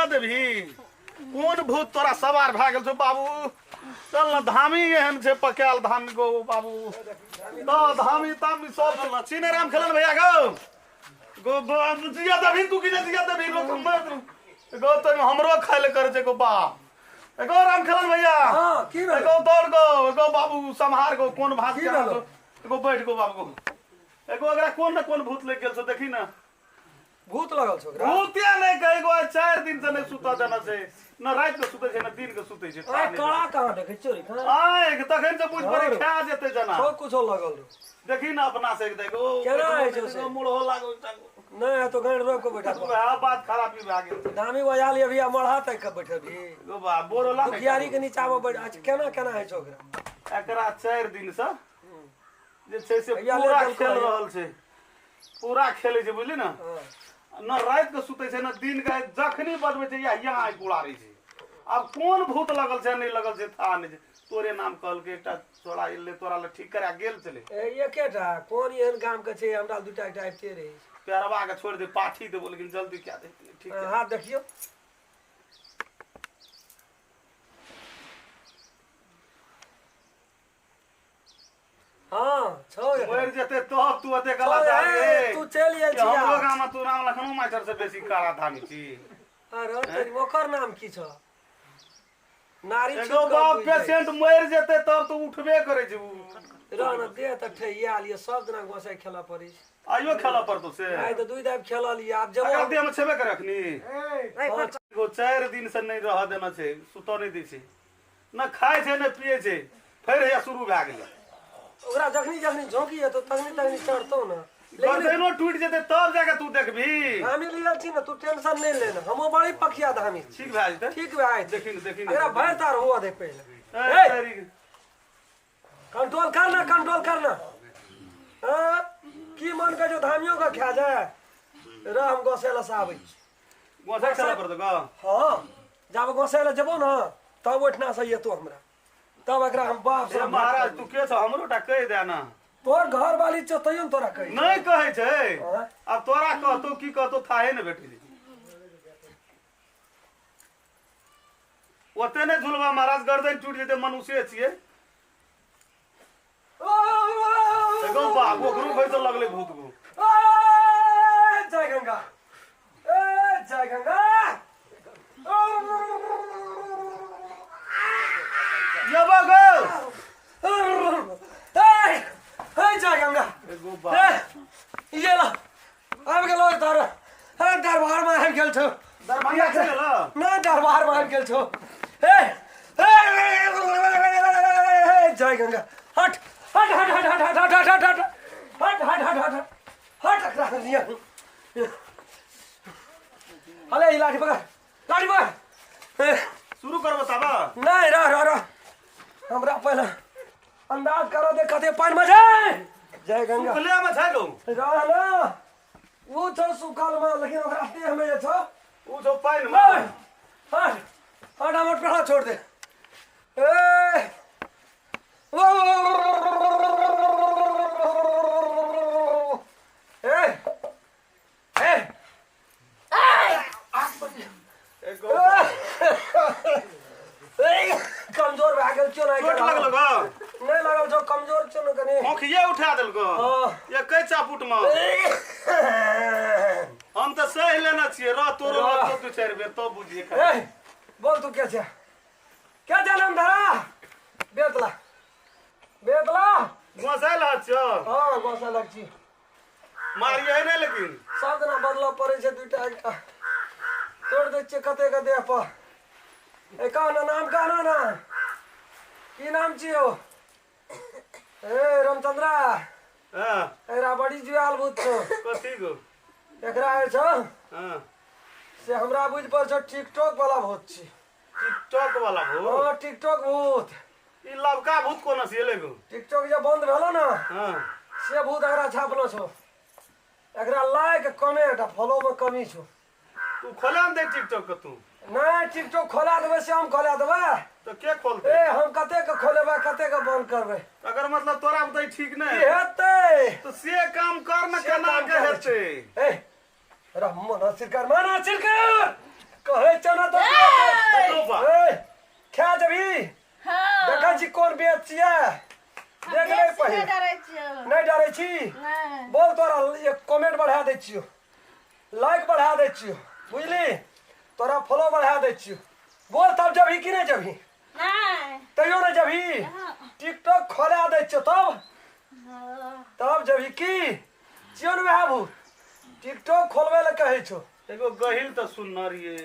जिया देबही कोन भूत तोरा सवार भए गेल छौ बाबू चल ने धामी एहन छै पकायल धामी गो बाबू तऽ धामी तामी सब चल छी ने राम खेलन भैया गो गो गो जिया देबही तू कि नहि जिया देबही लोक मर गो तो हमरो खाय ले करे छै गो बा गो राम खेलन भैया हाँ, की भेल? गो दौड़ गो गो बाबू सम्हार गो कोन भात की केना भेल? छौ गो बैठ गो बाबू गो एगो एकरा कोन ने कोन भूत लागि गेल छौ देखी ना भूत लगल छौ ओकरा भूतिया नहि कहे गो आइ 4 दिन से नहि सुतऽ देना छै न राति के सुतै छै न दिन के सुतै छै। आइ कड़ा कहाँ देखै चोरी कहाँ? आइ तखन से बुझ पड़े खा जेतै जना। सब कुछो लगल रहो। देखी ना अपना से देखो। केना होइ छौ से? मुड़हो लागल नहि तो गाँड रोक के बैठा। वएह बात खराबी भए गेल। दामी बजा लिया भैया, मढ़ा तक के बैठल भी। गो बा बोरो ला। दुखियारी के नीचा में बैठ। अच्छा, केना केना होइ छौ ओकरा? एकरा 4 दिन से जे छै से भैया ले पूरा देलकौ खेल भैया। रहल छै, पूरा खेलै छै, बुझली ने? हाँ। न राति के सुतै छै न दिन के। जखनी बजबै छै या यहाँ आगि उड़ारै छै। आब कोन भूत लगल छै नहि लगल छै था नहि छै। तोरे नाम कहलकै, एकटा छोड़ा एलै तोरा लग, ठीक करा गेल छलै। ए, एकेटा कोन एहन गाम के छै? हमरा दूटा एकटा आबिते रहै छै। पेरवा के छोड़ि दे, पाठी देबो, लेकिन जल्दी कए दे ठीक। हाँ, हाथ देखियौ। हाँ, छौ एकरा। मरि जेतै तब तू ओते छौ, गलत। ए, तू चलि गेल छी हमरो आब। गाम मे तू राम लखनो मास्टर से बेसी काला धामी छी। अरे तोरी, ओकर नाम की छौ? नारी एगो छुप कऽ बाप बुझि जाइ। पेशेंट मरि जेतै तब तो उठबे करै छै उ। रह न दे तऽ ठहिया लिअ, सब दिना गोसाइ खेलऽ पड़ै छै। आइयो खेलऽ पड़तौ से? आइ तऽ दुइ दाबि खेलल यऽ, आब जेबो। अगर देह मे छेबे करे अखनी। हाँ, एगो 4 दिन से नहि रहऽ देना छै, सुतऽ नहि दै छै, न खाइ छै न पियै छै। फेर हैया शुरू भए गेलै। ओकरा जखनी जखनी झोंकी हेतौ तखनी तखनी चढ़तौ ने, लेकिन गर्दनो टूटि जेतै तब जाके तू देखबही। धामी लियल छी ने, तू टेंशन नहि ले ने, हमहूँ बड़ी पखिया धामी छी। ठीक भए जेतै। ठीक भए जेतै। देखी ने, देखी ने। एकरा भरि तार हुआ दे पहिले। ए, ए! तेरी। कंट्रोल कर ना, कंट्रोल कर ना। हाँ? की मन के जो धामियों का खा जाए रह, हम गोसेला से आबै छी। गोसाइ खेलऽ पड़तौ गो? हाँ, जब गोसेला जेबो ने तब ओहिठिना से एतो हमरा, तब एकरा हम बाप से ए महाराज, तू के छौ? हमरो टा कहि दे ना। तोहर घर वाली छौ तैयो ने तोरा कही। नहि कहै छै। हाँ? आब तोरा कहतौ की कहतौ थाहे ने भेटै छै। ओते नहि झुलबा महाराज, गर्दन टूटि जेतै, मनुष्य छियै। एगो बाप ओकरो भैस लगलै भूत गो। ए, जय गंगा, ए जय गंगा। यबा गो। ए, ए जय गंगा। एगो ए, बाप। ये ल, आबि गेलो तर, ए दरबारमे आबि गेल छौ। दरभंगा चलि गेलो? नहि, दरबारमे आबि गेल छौ। ए ए, जय गंगा। हट हट हट हट हट हट हट हट हट हट हट हट हट हट हट। एकरा लिअ। अले, ई लाठी पकड़, लाठी पकड़। ए, शुरू करबो तब? नहि, रह रह रह, हमरा पहिले अंदाज करो दे कते पानि में छै। जय गंगा। सुखले मे छै गो। रह ना, ओ छौ सुखल में, लेकिन ओकरा देह में जे छौ उ छौ पानि मे। हट हट हट, हमर प्राण छोड़ दे। ए ओ ए ए। एगो कमजोर भए गेल छौ ने। चोट लगल गो? नहि लागल छौ, कमजोर छौ ने कनि। आँखिये उठा देलको? हाँ। एकै चापुट मे हम तऽ सहि लेने छियै। रह, तोरो रह। लगतौ दू चारि बेर तब बुझिए। ए, बोल तू क्या छे, क्या छे नाम धरा? बेतला, बेतला। गोसाइ लहत छौ? हाँ, गोसा छी। मारिए नहि लेकिन। सब दिना बदलऽ पड़ै छै, दूटा एकटा तोड़ि दै छियै कते के देह पर। ए, कह ना, नाम कह ना। ना, की नाम छियौ? ए रामचंद्रा। हाँ। एकरा बड़ी जुआल भूत छौ। कथी गो? एकरा जे छौ से हमरा बुझि पड़ै छौ टिकटॉक वाला भूत छी। टिकटॉक वाला भूत? हँ, टिकटॉक भूत। ई लवका भूत कोना से एलै गो? टिकटॉक जे बंद भेलो ने से भूत एकरा छापलो छौ। एकरा लाइक, कमेंट आ फॉलो में कमी छौ। तू खोला ने दे टिकटॉक के तू। नहि, टिकटॉक खोला देबै से हम खोला देबै? तो के खोलते? ए, हम कते के खोलेबै, कते के बंद करबै? अगर मतलब तोरा बताई ठीक की नहीं हेतै? तो से काम कर न। से केना काम के करै हेतै? ए, रह, मन अस्थिर कर, मन अस्थिर कर। कहै छौ ने तऽ ए, खा जेबही? हाँ। देखै छी कोन बेच छियै, देख ले पहिले। डरै छियौ। नहि डरै छी? नहि। बोल, तोरा एक कमेंट बढ़ा दै छियौ, लाइक बढ़ा दै छियौ, बुझली? तोरा फॉलो बढ़ा दै छियौ। बोल, तब जेबही कि नहि जेबही? नहि। तैयो नहि जेबही? टिकटॉक खोला दै छियौ तब? हाँ। तब जेबही की? छियौ ने वएह भूत, टिकटॉक खोलबै लए कहै छौ। एगो गहिल तऽ सुनने रहियै।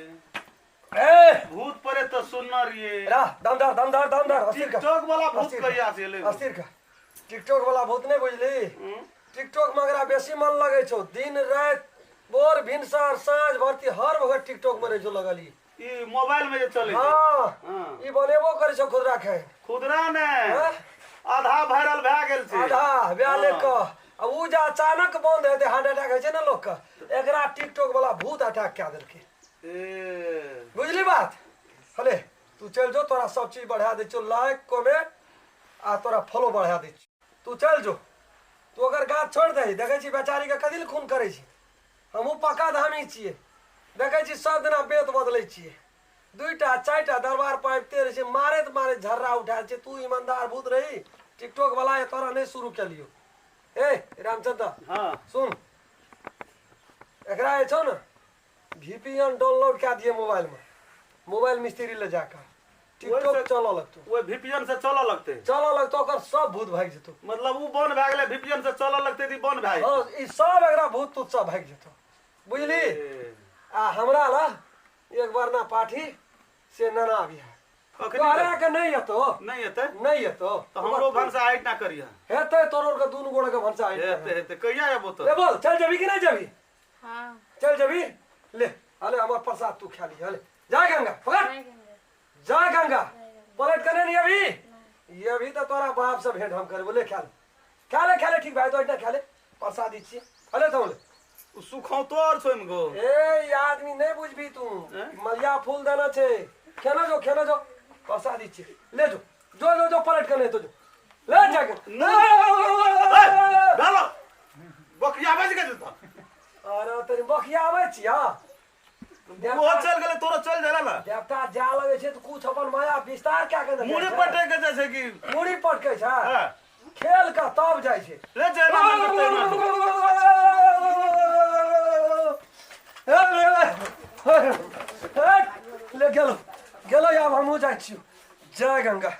ए, भूत परे तऽ सुनने रहियै। रा दम धर, दम धर, दम धर, अस्थिर कर। टिकटॉक वाला भूत अस्थिर कर। कहिया से एलै? अस्थिर कर। टिकटॉक वाला भूत नहि बुझली? टिकटॉक में एकरा बेसी मन लगै छौ। दिन राति, भोर भिनसर साँझ भरती, हर वक्त टिकटॉक में रहै छौ लगल ई। ई मोबाइल में जे चलै छै? हाँ। हाँ। ई बनेबो करै छौ खुदरा खाइ। खुदरा ने। हाँ? आधा वायरल भए गेल छै। आधा वएह ले हाँ। कऽ आ उ जे अचानक बंद हेतै, हार्ट अटैक होइ छै ने लोकके, एकरा टिकटॉक वाला भूत अटैक कए देलकै। ए। बुझली बात? हले तू चलि जो, तोरा सब चीज बढ़ा दै छियौ, लाइक कमेंट आ तोरा फॉलो बढ़ा दै छियौ। तू चलि जो, तू ओकर गाछ छोड़ि दही। देखै छी बेचारीके कथी लए खून करै छी? हमहूँ पक्का धामी छियै। देखै छी सब दिना बेत बदलै छियै, दुइटा चारिटा दरबार पाबिते रहै छै, मारैत मारैत झर्रा उठा छै। तू ईमानदार भूत रही, टिकटॉक वाला तोरा नहि शुरू केलियौ। ए रामचंद्र। हाँ। सुन, एकरा जे छौ ने VPN download कए दिए मोबाइलमे, मोबाइल मिस्त्री लए जाकऽ टिकटॉक चलऽ लगतौ। ओहि वीपीएन से चलऽ लगतै? चलऽ लगतौ, ओकर सब भूत भागि जेतौ। मतलब उ बंद भए गेलै, वीपीएन से चलऽ लगतै तऽ ई बंद भए हँ, ई सब एकरा भूत तूत सब भागि जेतौ, बुझली? जेतै। आ हमरा ला एक बार ना पाठी से नना अभी है। अखनी? तोहरा के नहि एतौ। नहि एतै? नहि एतौ। तऽ हमरो भनसा हाइट ना करिहे। हेतै, तोरो के दुनू गोड़े के भनसा हाइट। हेतै, हेतै। कहिया एबो ले तऽ? बोल, चल जेबी कि नहि जेबी? हाँ। चल जेबी? ले हले, हमर प्रसाद तू खा ली। हले जा गंगा, पकड़। जा गंगा, पलट के नहीं अभी ये अभी तो तोरा बाप से भेंट हम करबो। ले खा ले, खा ले, खा ले। ठीक भाई, तो इतना खा ले, प्रसादी छियै। हले तो ले। उ सुखौतो और छै ओहिमे गो। ए, ई आदमी नहीं बुझबी तू। हैं? मलिया फूल देना छे। खेना जो, खेना जो, प्रसादी छियै। ले जो, जो जो जो, पलट के नहीं तो जो ले जाके। ए, डालो बकिया बज गेल तऽ। अरे तनी बखियाबै छियै। ओहो चल गेलै, तोरो चल जाला ना। देवता जा लगै छै तऽ कुछ अपन माया विस्तार कए के ने जाइ मुड़ी छै। पटक के जाइ छै कि? मुड़ी पटकै छै। हाँ। खेल के तब जाइ छै। ले जेना मन करतै ना। ले गेलो, गेलो, आब हमहूँ जाइ छियौ। जय गंगा।